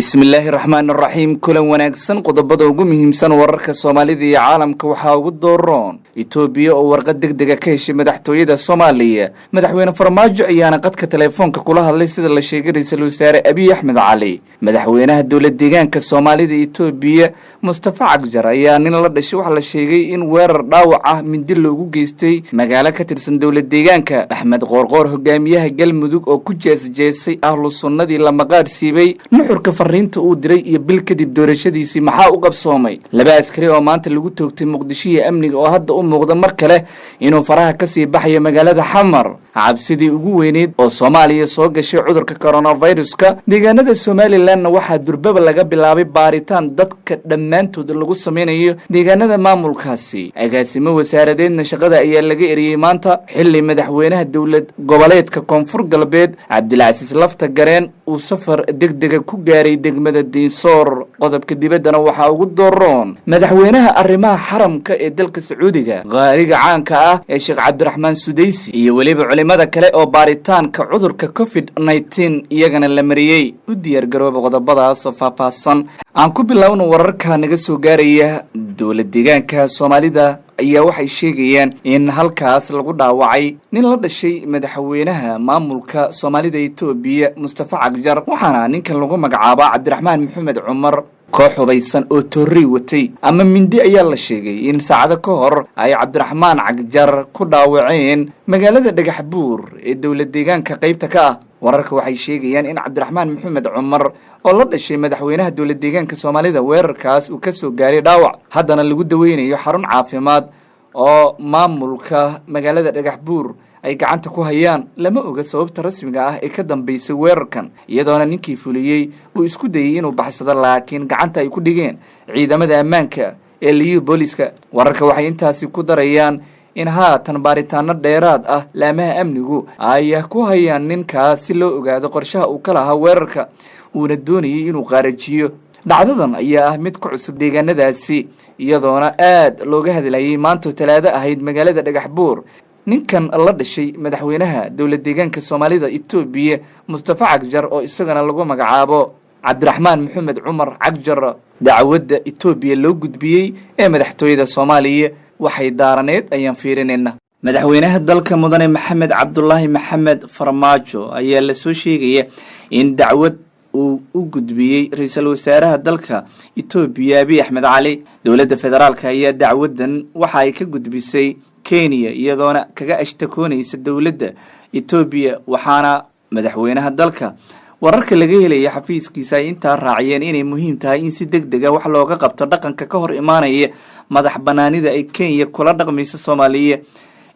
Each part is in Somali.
Bismillaahi raxmaan raxiim. Kulan wanaagsan. Qodobada ugu muhiimsan wararka Soomaalida iyo caalamka waxaa ugu dooroon: Itoobiya oo warqad deg dega ka heshay madaxtooyada Soomaaliya. Madaxweyne Farmaajo ayaana qadka teleefoonka kula hadlay, sida la sheegay, ra-iisul wasaare Abiy Axmed Cali. Madaxweynaha dowlad deegaanka Soomaalida Itoobiya, Mustafa Cagjar, ayaa nin la dhashay waxaa la sheegay in weerar dhaawac ah mindi loogu geystay magaalo ka tirsan dowlad deegaanka. Axmed Qoorqoor, hogaamiyaha Galmudug, oo ku jeesjeesay Ahlu Sunnadii la maqaadhsiibay, nuxurka fariinta uu diray iyo bil kadib doorashadiisii maxaa u qabsoomay? Laba askari oo maanta lagu toogtay Muqdisho iyo amniga oo hadda u muuqda mar kale inuu faraha kasii baxayo magaalada Xamar. Cabsidii ugu weyneyd oo Soomaaliya soo gashay cudurka coronaviruska. Deegaanada Somalilandna waxaa durbaba laga bilaabay baaritaan dadka dhammaantood lagu sameynayo deegaanada maamulkaasi. Agaasimo wasaaradeedna shaqada ayaa laga eriyey maanta, xilli madaxweynaha dowlad goboleedka Koonfur Galbeed, Cabdilcasiis Lafta Gareen, uu safar degdega ku gaaray degmada Diinsoor. Qodobka dibaddana waxaa ugu dooroon: madaxweynaha arrimaha xaramka ee dalka Sacuudiga, qaariga caanka ah ee Sheekh Cabdiraxmaan Sudaysi, iyo weliba culimada kale oo baaritaanka cudurka COVID-19 iyagana la mariyey. U diyaar garooba qodobadaas oo faahfaahsan. Aan ku bilowno. Wararka naga soo gaaraya dowlad deegaanka Soomaalida ayaa waxay sheegayaan in halkaas lagu dhaawacay nin la dhashay madaxweynaha maamulka Soomaalida Itoobiya, Mustafa Cagjar, waxaana ninkan lagu magacaabaa Cabdiraxmaan Maxamed Cumar. Koox hubaysan oo toorrey watay ama mindi ayaa la sheegay in saacado ka hor ay Cabdiraxmaan Cagjar ku dhaawaceen magaalada Dhagax Buur ee dowlad deegaanka qaybta ka ah. Wararka waxay sheegayaan in Cabdiraxmaan Maxamed Cumar oo la dhashay madaxweynaha dowlad deegaanka Soomaalida weerarkaas uu ka soo gaaray dhaawac, haddana lagu daweynayo xarun caafimaad oo maamulka magaalada Dhagax Buur ay gacanta ku hayaan. Lama oga sababta rasmiga ah ee ka dambeysay weerarkan, iyadoona ninkii fuliyey uu isku dayey inuu baxsado, laakiin gacanta ay ku dhigeen ciidamada ammaanka ee Liyu Booliska. Wararka waxay intaasi ku darayaan in haatan baaritaano dheeraad ah laamaha amnigu ay ku hayaan ninkaas, si loo ogaado qorshaha uu ka lahaa weerarka uuna doonayay inuu qaarajiyo. Dhacdadan ayaa ah mid ku cusub deegaanadaasi, iyadoona aad looga hadlayay maanta, Talaado ahayd, magaalada Dhagax Buur, ninkan la dhashay madaxweynaha dowlad deegaanka Soomaalida Itoobiya, Mustafa Cagjar, oo isagana lagu magacaabo Cabdiraxmaan Maxamed Cumar Cagjar. Dacwadda Itoobiya loo gudbiyey ee madaxtooyada Soomaaliya waxay daaraneed ayaan fiirinayna. Madaxweynaha dalka, Mudane Maxamed Cabdulaahi Maxamed Farmaajo, ayaa lasoo sheegaya in dacwad uu u gudbiyey ra-iisul wasaaraha dalka Itoobiya, Abiy Axmed Cali. Dowladda federaalka ayaa dacwaddan waxa ay ka gudbisay Kenya, iyadoona kaga ashtakoonaysa dowladda Itoobiya, waxaana madaxweynaha dalka wararka laga helaya xafiiskiisa ay intaa raaciyeen inay muhiim tahay in si deg dega wax looga qabto dhaqanka ka hor imaanaya madax banaanida ay Kenya kula dhaqmayso Soomaaliya.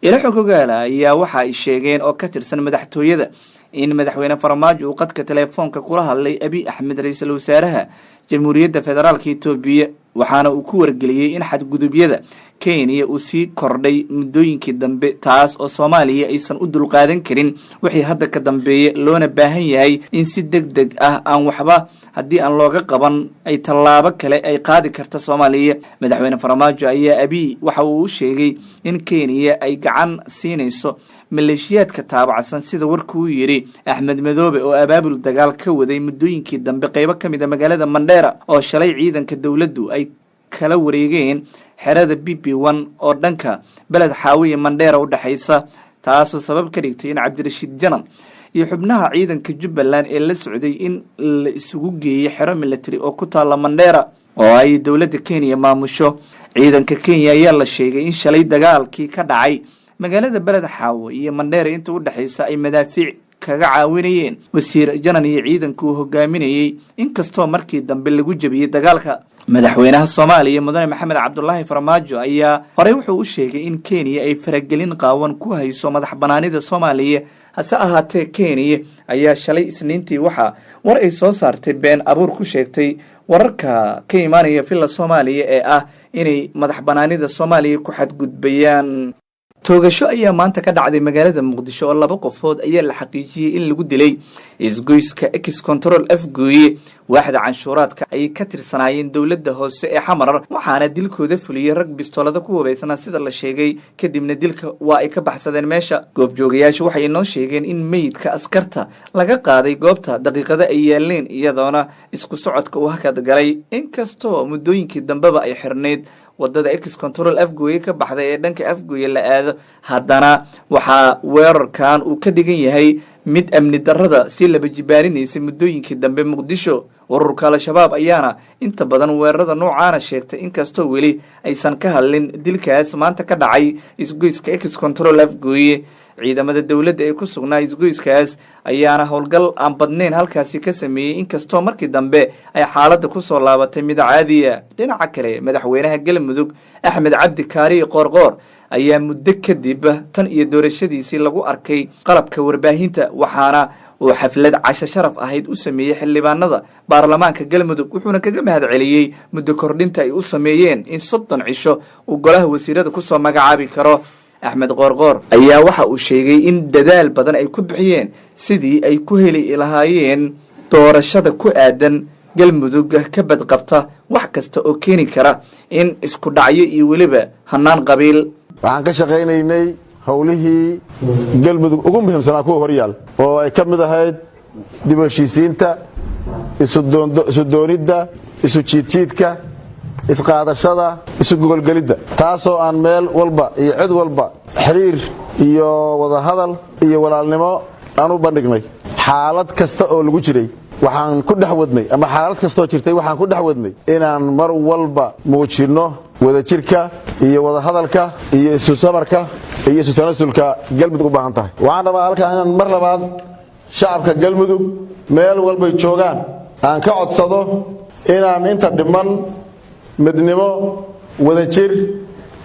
Ilo xog ogaala ayaa waxa ay sheegeen oo ka tirsan madaxtooyada in madaxweyne Farmaajo uu qadka teleefoonka kula hadlay Abiy Axmed, ra-iisul wasaaraha Jamhuuriyadda Federaalka Itoobiya, waxaana uu ku wargeliyey in xadgudubyada Kenya uu sii kordhay muddooyinkii dambe, taas oo Soomaaliya aysan u dulqaadan karin wixii hadda ka dambeeya, loona baahan yahay in si deg deg ah aan waxba haddii aan looga qaban ay tallaabo kale ay qaadi karta Soomaaliya. Madaxweyne Farmaajo ayaa Abiy waxa uu u sheegay in Kenya ay gacan siinayso maleeshiyaadka taabacsan, sida warkuu yidhi, Axmed Madoobe, oo abaabul dagaal ka waday muddooyinkii dambe qeybo ka mid a magaalada Mandheera, oo shalay ciidanka dowladdu ay kala wareegeen xerada BB 1 oo dhanka Beled Xaawiya Mandheera u dhexaysa, taasoo sabab ka dhigtay in Cabdirashiid Janan iyo xubnaha ciidanka Jubbaland ee la socday in la isugu geeyey xero military oo ku taalla Mandheera oo ay dowladda Kenya maamusho. Ciidanka Kenya ayaa la sheegay in shalay dagaalkii ka dhacay magaalada Beled Xaawo iyo Mandheera inta u dhexaysa ay madaafiic kaga caawinayeen wasiir Janan iyo ciidanka uu hogaaminayey, inkastoo markii dambe lagu jebiyey dagaalka. Madaxweynaha Soomaaliya, Mudane Maxamed Cabdulaahi Farmaajo, ayaa horey wuxuu u sheegay in Kenya ay faragelin qaawan ku hayso madax banaanida Soomaaliya. Hase ahaatee, Kenya ayaa shalay Isniintii waxaa war ay soo saartay been abuur ku sheegtay wararka ka imaanaya Villa Soomaaliya ee ah inay madax banaanida Soomaaliya ku xadgudbayaan. Toogasho ayaa maanta ka dhacday magaalada Muqdisho oo laba qofood ayaa la xaqiijiyey in lagu dilay isgoyska Ex Control Afgooye. Waaxda canshuuraadka ayay ka tirsanaayeen dowladda hoose ee Xamar, waxaana dilkooda fuliyey rag bistoolada ku hubaysnaa sida la sheegay. Kadibna dilka waa ay ka baxsadeen meesha. Goobjoogayaashu waxay inoo sheegeen in meydka askarta laga qaaday goobta daqiiqada ay yaaleen, iyadoona isku socodka uu hakad galay, inkastoo muddooyinkii dambeba ay xirnayd wadada Ex Control Afgooye ka baxday ee dhanka Afgooye la aado. Haddana waxaa weerarkan uu ka dhigan yahay mid amni darrada si laba jibaarinaysa muddooyinkii dambe Muqdisho. Ururka Al-Shabaab ayaana inta badan weerarada noocaana sheegtay, inkastoo weli aysan ka hadlin dilkaas maanta ka dhacay isgoyska Ex Control Afgooye. Ciidamada dowladda ee ku sugnaa isgoyskaas ayaana howlgal aan badnayn halkaasi ka sameeyey, inkastoo markii dambe ay xaaladda kusoo laabatay mid caadiya. Dhinaca kale, madaxweynaha Galmudug Axmed Cabdi Kaariye Qoorqoor ayaa muddo kadib tan iyo doorashadiisii lagu arkay qalabka warbaahinta, waxaana uu xaflad casho sharaf ahayd u sameeyey xildhibaanada baarlamaanka Galmudug, wuxuuna kaga mahad celiyey muddo kordhinta ay u sameeyeen in 30 cisho uu golaha wasiirada kusoo magacaabi karo. Axmed Qoorqoor ayaa waxa uu sheegay in dadaal badan ay ku bixiyeen sidii ay ku heli lahaayeen doorashada ku aadan Galmudug ka badqabta wax kasta oo keeni kara in isku dhacyo iyo weliba hanaan qabiil. Waxaan ka shaqaynaynay howlihii Galmudug ugu muhiimsanaa kuwa horyaal, oo ay ka mid ahayd dib u heshiisiinta, isu doonidda, isu jiidjiidka, isqaadashada, isu gogolgelidda, taasoo aan meel walba iyo cid walba xiriir iyo wadahadal iyo walaalnimo aan u bandhignay. Xaalad kasta oo lagu jiray waxaan ku dhex wadnay, ama xaalad kastoo jirtay waxaan ku dhex wadnay inaan mar walba muujinno wadajirka iyo wadahadalka iyo isu sabarka iyo isu tanasulka Galmudug u baahan tahay. Waxaan rabaa halkaan inaan mar labaad shacabka Galmudug meel walbay joogaan aan ka codsado inaan inta dhiman midnimo, wadajir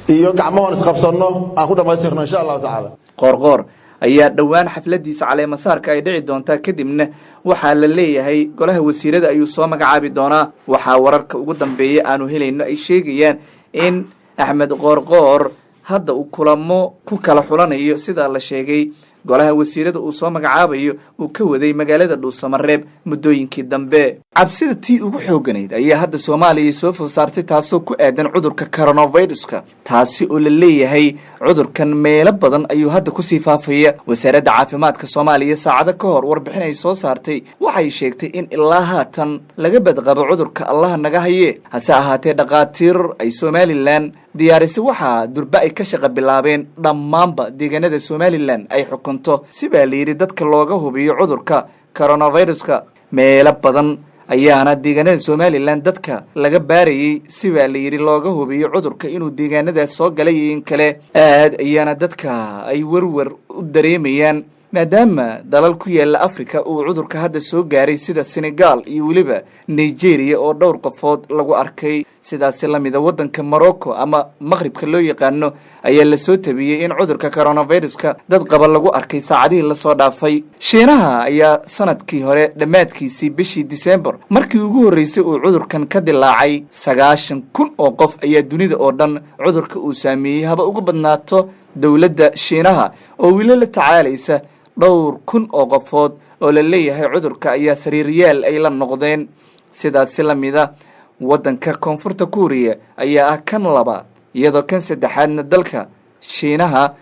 iyo gacmahoon isqabsanno aan ku dhammaystirno, insha Allahu tacaala. Qoorqoor ayaa dhowaan xafladiisa caleemasaarka ay dhici doontaa, kadibna waxaa la leeyahay golaha wasiirada ayuu soo magacaabi doonaa. Waxaa wararka ugu dambeeya aanu helayno ay sheegayaan in Axmed Qoorqoor hadda uu kulamo ku kala xulanayo, sida la sheegay, golaha wasiirada uu soo magacaabayo uu ka waday magaalada Dhuusamareeb muddooyinkii dambe. Cabsida tii ugu xooganayd ayaa hadda Soomaaliya soo food saartay, taasoo ku aadan cudurka coronaviruska, taasi oo la leeyahay cudurkan meelo badan ayuu hadda kusii faafaya. Wasaaradda caafimaadka Soomaaliya saacado ka hor warbixin ay soo saartay waxay sheegtay in ilaa haatan laga badqabo cudurka, Allaha naga haye. Hase ahaatee, dhakhaatiir ay Somaliland diyaarisay waxaa durba ay ka shaqa bilaabeen dhammaanba deegaanada Somaliland ay xukunto, si baa la yidhi dadka looga hubiyo cudurka coronaviruska. Meelo badan ayaana deegaanada Somaliland dadka laga baarayey, si baa la yidhi looga hubiyo cudurka inuu deegaanadaas soo galay iyo in kale. Aad ayaana dadka ay werwer u dareemayaan, maadaama dalal ku yaala Africa uu cudurka hadda soo gaaray, sida Senegal iyo weliba Nigeria oo dhowr qofood lagu arkay. Sidaasi lamida waddanka Morocco ama Maqribka loo yaqaano ayaa lasoo tabiyey in cudurka coronaviruska dad qaba lagu arkay saacadihii lasoo dhaafay. Shiinaha ayaa sanadkii hore dhammaadkiisii bishii December markii ugu horreysay uu cudurkan ka dilaacay, 90,000 oo qof ayaa dunida oo dhan cudurka uu saameeyey, haba ugu badnaato dowladda Shiinaha oo weli la tacaalaysa dhowr kun oo qofood oo la leeyahay cudurka ayaa sariiryaal ay la noqdeen. Sidaasi lamida waddanka Koonfurta Kuuriya ayaa ah kan labaad, iyadoo kan saddexaadna dalka Shiinaha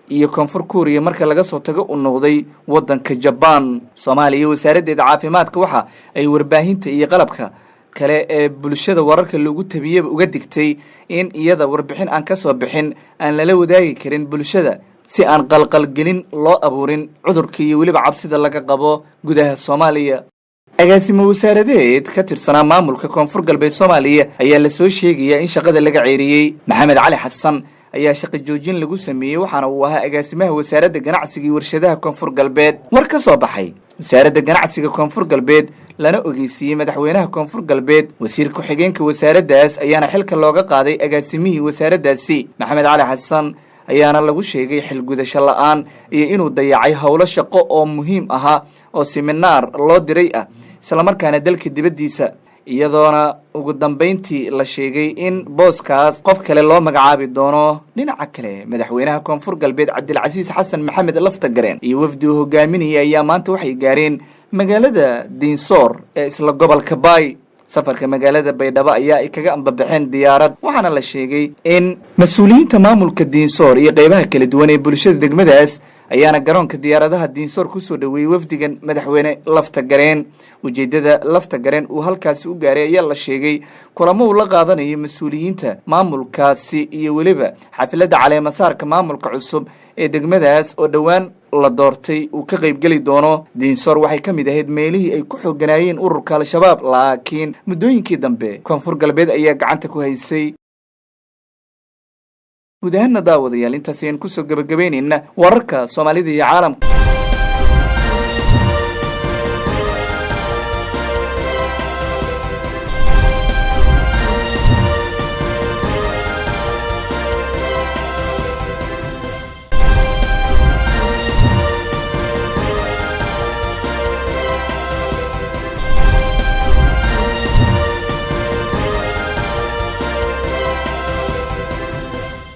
iyo Koonfur Kuuriya marka laga soo tago uu noqday waddanka Jabaan. Soomaaliya wasaaraddeeda caafimaadka waxa ay warbaahinta iyo qalabka kale ee bulshada wararka lagu tabiyaba uga digtay in iyada warbixin aan ka soo bixin aan lala wadaagi karin bulshada, si aan qalqalgelin loo abuurin cudurka iyo weliba cabsida laga qabo gudaha Soomaaliya. Agaasimo wasaaradeed ka tirsanaa maamulka Koonfur Galbeed Soomaaliya ayaa lasoo sheegayaa in shaqada laga ceeriyey. Maxamed Cali Xasan ayaa shaqo joojin lagu sameeyey, waxaana uu ahaa agaasimaha wasaaradda ganacsiga iyo warshadaha Koonfur Galbeed. War ka soo baxay wasaaradda ganacsiga Koonfur Galbeed lana ogeysiiyey madaxweynaha Koonfur Galbeed, wasiir ku-xigeenka wasaaraddaas, ayaana xilka looga qaaday agaasimihii wasaaraddaasi. Maxamed Cali Xasan ayaana lagu sheegay xilgudasho la-aan iyo inuu dayacay howlo shaqo oo muhiim ahaa oo siminaar loo diray ah, islamarkaana dalka dibaddiisa. Iyadoona ugu dambeyntii la sheegay in booskaas qof kale loo magacaabi doono. Dhinaca kale, madaxweynaha Koonfur Galbeed Cabdilcasiis Xasan Maxamed Laftagareen iyo wafdi uu hogaaminayay ayaa maanta waxay gaareen magaalada Diinsoor ee isla gobolka Baay. Safarka magaalada Baydhabo ayaa ay kaga ambabaxeen diyaarad, waxaana la sheegay in mas-uuliyiinta maamulka Diinsoor iyo qeybaha kala duwan ee bulshada degmadaas ayaana garoonka diyaaradaha Diinsoor kusoo dhaweeyey wafdigan madaxweyne Laftagareen. Ujeedada Laftagareen uu halkaasi u gaaray ayaa la sheegay kulamo uu la qaadanayo mas-uuliyiinta maamulkaasi iyo weliba xafladda caleemasaarka maamulka cusub ee degmadaas oo dhowaan la doortay uu ka qaybgeli doono. Diinsoor waxay ka mid ahayd meelihii ay ku xooganaayeen ururka Al-Shabaab, laakiin muddooyinkii dambe Koonfur Galbeed ayaa gacanta ku haysay. Guud ahaana daawadayaal, intaas ayaan kusoo gabagabeynayna wararka Soomaalida iyo caalamka.